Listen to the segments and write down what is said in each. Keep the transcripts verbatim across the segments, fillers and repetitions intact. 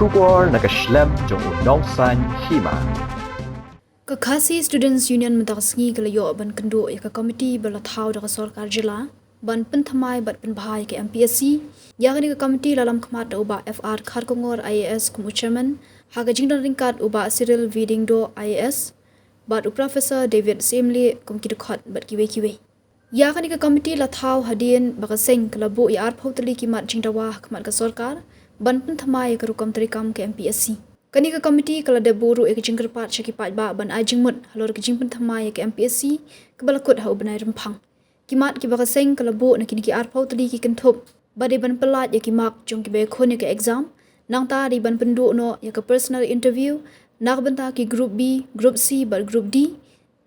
Khubor na ka shlem jong u nongsaiñ hima. Ka Khasi Students Union mynta ka sngi ka la ïoh ban kynduh ïa ka komiti ba la thaw da ka sorkar jylla ban pynthymmai bad pynbha ïa ka M P S C. Ïa kane ka komiti la lam khmat da u Bah F R Kharkongor I A S kum u chairman, ha ka jingdon ryngkat u Bah Cyril V Diengdoh I A S bad u Professor David Syiemlieh kum ki dkhot bad kiwei kiwei. Ïa kane ka komiti la thaw hadien ba ka seng ka la buh ïa arphew tylli ki mat jingdawa ha khmat ka sorkar ban pynthymmai ïa ka rukom treikam ka M P S C. Kane ka komiti ka la dep buh ruh ïa ka jingkyrpad sha ki paidbah ban ai jingmut halor ka jingpynthymmai ïa ka M P S C kaba la kut ha u bnai Rymphang. Ki mat kiba ka seng ka la buh na kine ki arphew tylli ki kynthup ba dei ban pyllait ïa ki mark jong kiba ïakhun ïa ka exam, nangta dei ban pynduh noh ïa ka personal interview na ka bynta ki group B, group C bad group D.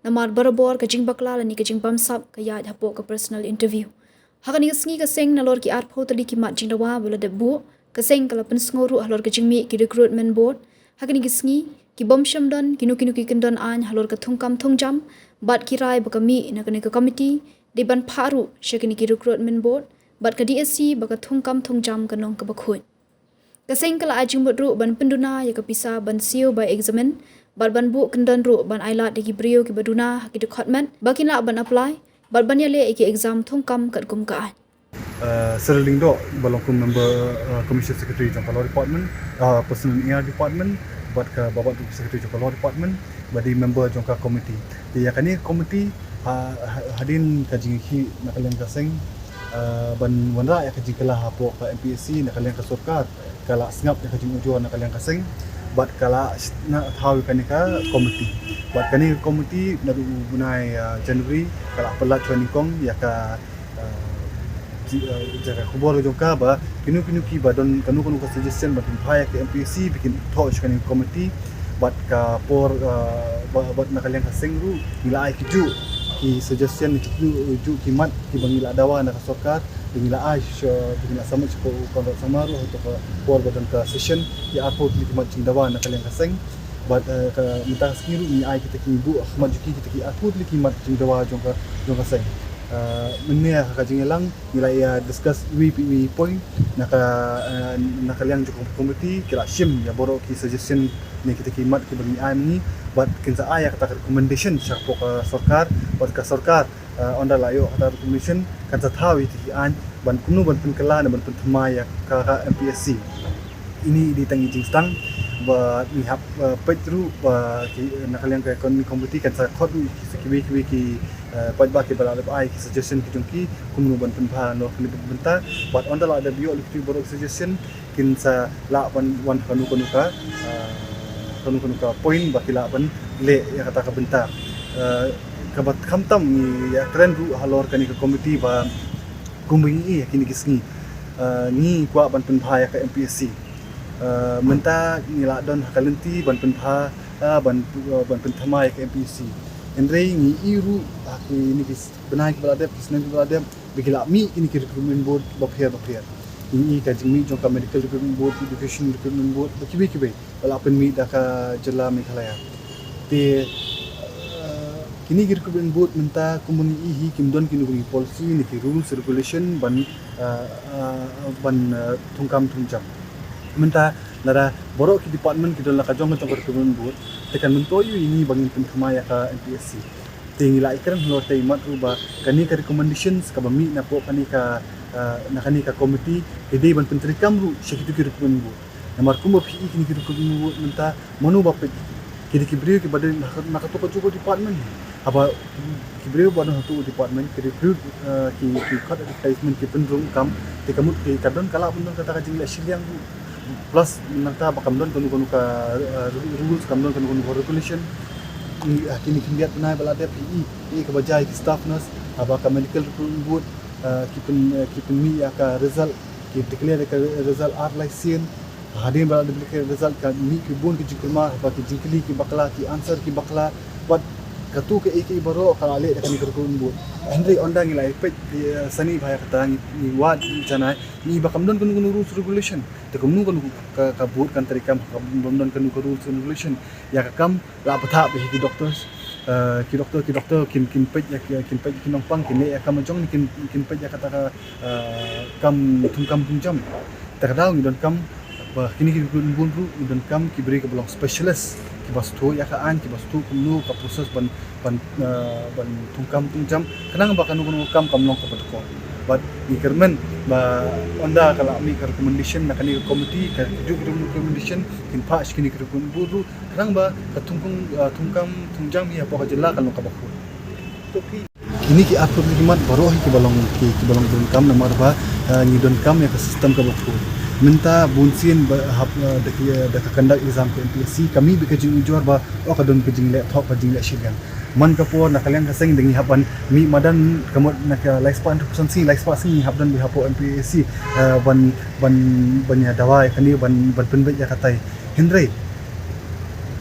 Namar barabor ka jingbakla lane ka jingbamsap ka ïaid hapoh ka personal interview. Ha kane ka sngi ka seng nalor ki arphew tylli ki mat jingdawa ba la dep buh, ka seng ka la pynsngew ruh halor ka jingmih ki recruitment board. Ha kane ka sngi ki bym shym don kino kino ki kyndon aiñ halor ka thungkam thungjam bad ki rai ba ka mih na kane ka komiti dei ban phah ruh sha kine ki recruitment board bad ka D S C ba ka thungkam thungjam ka nong kaba khuid. Ka seng ka la ai jingmut ruh ban pynduna ïa ka pisa ban siew bai examine bad ban buh kyndon ruh ban ai lad ïa ki briew kiba duna ha ki dkhot met ba kin lah ban apply bad ban ïaleh ïa ki exam thungkam katkum ka aiñ. Uh, Cyril Diengdoh ba long kum member, uh, commission secretary jong ka law department, uh, personal and A R department, bad ka Bah Batduh secretary jong ka law department, bad dei member jong ka committee. Te ïa kane committee, uh, ha-, hadien ka jingïakhih na ka liang ka seng, uh, ban wanrah ïa ka jingkylla hapoh ka M P S C na ka liang ka sorkar, ka la sngap ïa ka jingujor na ka liang ka seng bad ka la sh-, na thaw ïa kane ka committee. Bad kane ka committee naduh u bnai, uh, January ka la pyllait shuwa nyngkong ïa ka, uh, ji-, uh, jaka khubor jong ka ba kino kino kiba don kano kano ka suggestion ban pynbha ïa ka M P S C ba kin thoh sha kane ka committee. Bad ka por, uh, ba-, bad na ka liang ka seng ruh ngi la ai ki juh ki suggestion, ki juh, juh ki mat kiba ngi la dawa na ka sorkar. Te ngi la ai sha, te ngi la submit sha u Conrad Sangma ruh ha kato ka por ba don ka session, ki arphew tylli ki mat jingdawa na ka liang ka seng. Bad, eh, ka mynta ka sngi ruh ngi ai kita ki, ngi buh ha khmat jong ki kita ki arphew tylli ki mat jingdawa jong ka, jong ka seng. Eh, mynne ha ka jingïalang ngi la ïa discuss iwei pa iwei point na ka, eh, na ka liang jong ka committee, ki la shim ïa baroh ki suggestion ne kita ki mat kiba ngi ai ma ngi, bad kin sa ai ïa kata ka recommendation sha ka sorkar, bad ka sorkar, eh, ynda la ïoh kata ka recommendation kan sa thaw ïa kita ki aiñ ban kumno ban pynkylla ne ban pynthymmai ïa ka, ka M P S C. Ini i dei tang i jingstang ba ngi hap, eh, peit ruh ba ki, na ka liang ka economic committee kan sa khot ruh ki, kiwei kiwei ki, eh, paidbah kiba la dep ai ki suggestion ki jong ki kumno ban pynbha noh kane ka bynta, bad ynda la dep ïoh leit ki baroh suggestion kin sa lah ban wan kano kano ka, ah, kano kano ka point ba ki lah ban leh ïa kata ka bynta. Ah, kaba khamtam ngi ïa kren ruh halor kane ka committee ba kumba ngi ïa kine ki sngi, ah, ngi kwah ban pynbha ïa ka M P S C. Ah, mynta ngi la don ha ka lynti ban pynbha, ah, ban, ah, ban pynthymmai ïa ka M P S C. Hynrei ngi i ruh ha kine ki bnai kiba la dep, ki snem kiba la dep, ba ki la mih kine ki recruitment board bapher bapher. Ngi i ka jingmih jong ka medical recruitment board, education recruitment board, ba kiwei kiwei ba la pynmih da ka jylla Meghalaya. Te, eh, kine ki recruitment board mynta kumba ngi i hi kim don kino kino ki policy ne ki rules regulation ban, eh, eh, ban, eh, thungkam thungjam. Mynta lada baroh ki department ki don la ka jong ka jong ka recruitment board, te kan myntoi ïa ngi ba ngin pynthymmai ïa ka M P S C. Te ngi la ïakren halor te i mat ruh ba kane ka recommendations kaba mih napoh kane ka, ah, na kane ka committee ka dei ban pyntreikam ruh sha kito ki recruitment board. Namar kumba phi i kine ki recruitment board mynta mano ba peit, ki dei ki briew kiba don na kato kato ka department. Haba ki briew ba don ha kato ka department, ki dei ki briew, ah, ki, ki khot advertisement ki pynrung kam, te ka mut ki ka don ka lah ban don kata ka jingleh shiliang ruh. Plus nangta ba kam don kano kano ka, eh, rules, kam don kano kano ka regulation. Ngi, eh, kine khyndiat bnai ba la dep hi i, i kaba jia ki staff nurse, haba ka medical recruitment board, eh, ki pyn, eh, ki pynmih ïa ka result, ki declare ka result ar lai sien. Hadien ba la declare result ka mih ki bun ki jingkulmar, haba ki jingkylli ki bakla, ki answer ki bakla. Bad kato kaei kaei baroh ka la leh da kane ka recruitment board. Hynrei ynda ngi la ïa peit, eh, sani bha ïa kata ngi, ngi wad ngi janai, ngi ba kam don kano kano rules regulation. Te kumno kano ka, ka board kan treikam, ka bym don kano ka rules and regulation. Ïa ka kam la bthah bha ïa ki doctors, eh, ki doctor, ki doctor kin, kin peit ïa ki, kin peit ïa ki nongpang, kin leh ïa ka kam jong, kin, kin peit ïa kata ka, eh, kam thungkam thungjam. Te ka daw ngi donkam Ba kine ki recruitment board ruh ngi donkam ki briew kiba long specialist, kiba sngewthuh ïa ka aiñ, kiba sngewthuh kumno ka process ban ban, eh, ban thungkam thungjam, khnang ba kano kano ka kam kam long kaba dkor. Bad ngi kyrmen ba ynda ka la mih ka recommendation na kane ka committee, ka ju ki recommendation kin phah sha kine ki recruitment board ruh, khnang ba ka thungkam, eh, thungkam thungjam hi hapoh ka jylla kan long kaba khuid. Kine ki arphew tylli ki mat baroh hi kiba long ki, kiba long donkam namar ba, eh, ngi donkam ïa ka system kaba khuid. Mynta bun sien ba hap, eh, da ki, eh, da ka conduct exam ka M P S C ka mih bad ka jingujor ba, oh, ka don ka jingleh thok, ka jingleh shiliang. Man ka por na ka liang ka seng da ngi hap ban mih madan, ka mut na ka lai spah hynriew phew san sngi, lai spah sngi ngi hap don beit hapoh M P S C, eh, ban, ban, ban ïa dawa ïa kane, ban, ban pynbeit ïa katai. Hynrei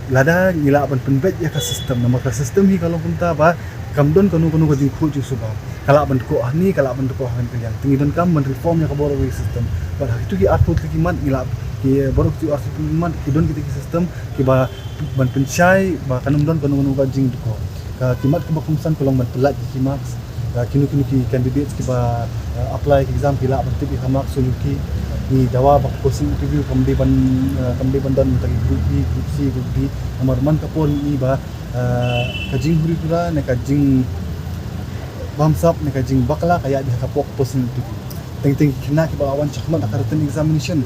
lada ngi lah ban pynbeit ïa ka system, namar ka system hi ka long kumta ba kam don kano kano ka jingkhuid jingsuba. Ka lah ban dkoh hangne, ka lah ban dkoh ha kane ka liang. Te ngi donkam ban reform ïa ka baroh kawei ka system. Bad ha kito ki arphew tylli ki mat ngi lah, ki baroh kito ki arphew tylli ki mat ki don kita ki system kiba ban pynshai ba kan ym don kano kano ka jingdkoh. Ka ki mat kaba kongsan ka long ban pyllait ki marks. Ka kino kino ki candidates kiba, eh, apply ki exam ki lah ban tip ïa ka marks jong ki. Ngi dawa ba ka posting interview kam dei ban, eh, kam dei ban don tang group B, group C, group D. Namar man ka por ngi i ba, eh, ka jinghuri hura ne ka jingbamsap ne ka jingbakla ka ïaid beit ha ka por posting interview. Teng teng ki khynnah kiba la wan shakhmat ha ka written examination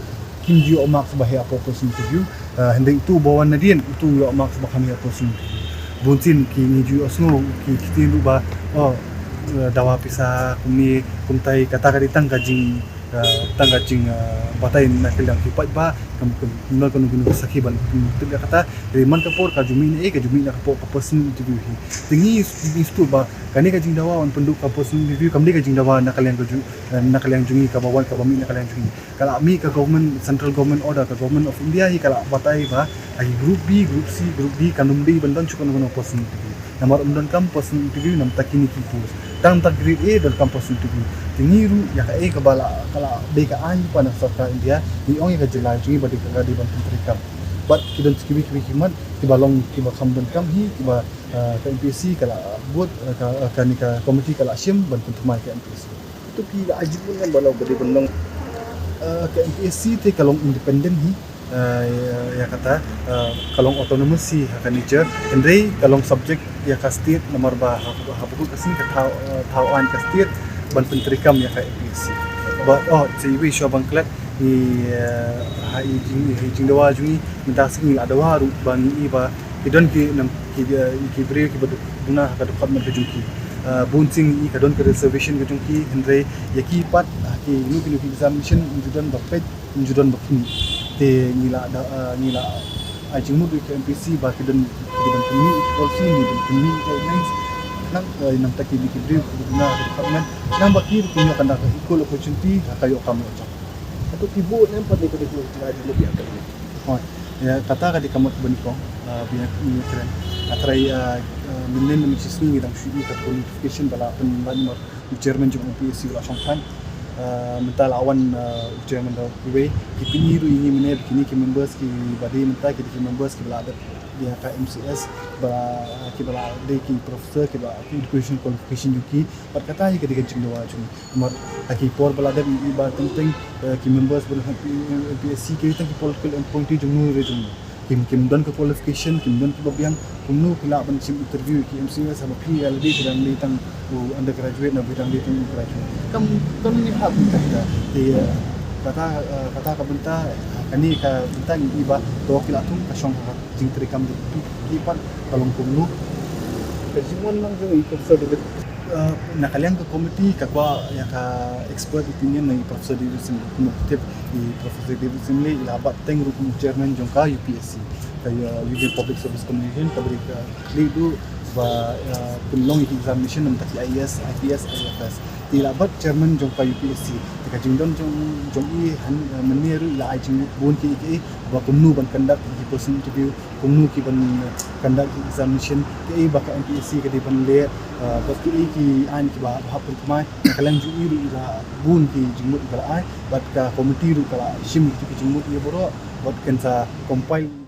kim ju ïoh marks ba heh hapoh posting interview. Ah, hynrei uto uba wan nadien uto u ïoh marks ba kham heh hapoh posting interview. Bun sien ki ngi ju ïohsngew ki ktien ruh ba, oh, eh, dawa pisa kumne kumtai, kata ka dei tang ka jing, eh, tang ka jing, eh, batai na ka liang ki paidbah, kam, kam, kam don kano kano ka sakhi ban, hmm, tip ïa kata. Hynrei man ka por ka ju mih na, eh, ka ju mih na ka por ka posting interview hi. Te ngi, ngi sngewthuh ba kane ka jingdawa ban pynduh ka posting interview kam dei ka jingdawa na ka liang ka ju, eh, na ka liang jong ngi, kaba wan kaba mih na ka liang jong ngi. Ka la mih ka government, central government order, ka Government of India hi ka la batai ba ha ki group B, group C, group D kan ym dei ban don shuh kano kano posting interview. Namar ym donkam posting interview na bynta kine ki post. Tang bynta grade A donkam posting interview. Te ngi ruh ïa kaei kaba la, ka la dei ka aiñ pat na sorkar India, ngi ong ïa ka jylla jong ngi ba dei ka, ka dei ban pyntreikam. Bad ki don kiwei kiwei ki mat kiba long kiba kham donkam hi kiba, eh, ka M P S C ka la bud, eh, ka, eh, kane ka committee ka la shim ban pynthymmai ka M P S C. To ki la ai jingmut ne ba la ba dei ban long, eh, ka M P S C te ka long independent hi, eh, ïa, ïa kata, eh, ka long autonomous hi ha ka nature, hynrei ka long subject ïa ka state namar ba ha, ha, ha bakut ka state ka thaw, eh, thaw aiñ ka state ban pyntreikam ïa ka M P S C. Ba, oh, sa iwei shuwa ban klet ngi, eh, ha i jing, i jingdawa jong ngi mynta sngi la dawa ruh ba ngi i ba ki don ki nam ki, eh, ki briew kiba duna ha ka department ka jong ki. Eh, bun sien ngi i ka don ka reservation ka jong ki, hynrei ïa ki pat ha kino kino ki examination ngi ju don ba peit, ngi ju don ba khmih. Te ngi la da, eh, ngi la ai jingmut ïa ka M P S C ba ki don, ki don pynmih ki policy, ngi don pynmih ki guidelines. Khnang, eh, na bynta ki, ki briew kiba duna ha ka department, khnang ba ki ruh kin ïoh kan da ka equal opportunity ha ka ïoh kam ïoh jam. Hato ki bun em pat ne ka dei ka jingmut ïa ka? Hooid. Ïa kata ka dei ka mut ba nyngkong, ah, ba ïa, ïa kren. Nga tharai, ah, ah, mynnin mynne shi sngi ngi dang shu ïohi ka notification ba la pynlait namar u chairman jong u M P S C u la shong thaiñ. Ah, mynta la wan, ah, u chairman da uwei. Ki pyni ruh ïa ngi mynne ba kine ki members kiba dei mynta ki dei ki members kiba la dep ïa ka M C S, ba kiba la dei ki professor kiba ki education qualification jong ki. Bad kata hi ka dei ka jingdawa jong ngi. Namar ha ki por ba la dep ngi i ba teng teng, eh, ki members ba dei ha P-, M P S C ki dei tang ki political appointee jong no re jong no. Kim, kim don ka qualification, kim don kiba biang, kumno ki lah ban shim interview ki M C S haba phi ïa lade phi dang dei tang u undergraduate ne phi dang dei tang u graduate. Kam, kam ngi hap ngi kata. Te, eh, kata, eh, kata ka bynta, eh, kane ka bynta ngi i ba to ki la thung ka shong ha jingtreikam jong ki, ki pat ka long kumno. Ka jingwan lang jong i Professor David. Eh, na ka liang ka committee ka kwah ïa ka expert opinion na i Professor David Syiemlieh. Kumno tip i Professor David Syiemlieh i la bat teng ruh kum u chairman jong ka U P S C, ka, eh, Union Public Service Commission, kaba dei ka khlieh duh ba, eh, pynlong ïa ki examination na bynta ki I A S, I P S, I F S. Te i la bat chairman jong ka U P S C. Te ka jingdon jong, jong i han, eh, mynne ruh i la ai jingmut bun kiei kiei ba kumno ban conduct ïa ki personal interview, kumno ki ban, eh, conduct examination, kiei ba ka M P S C ka dei ban leh, eh, bad kiei ki aiñ kiba hap ban thymmai. Na ka liang jong i ruh i la bun ki jingmut i ba la ai, bad ka committee ruh ka la shim kito ki jingmut i baroh, bad kan sa compile.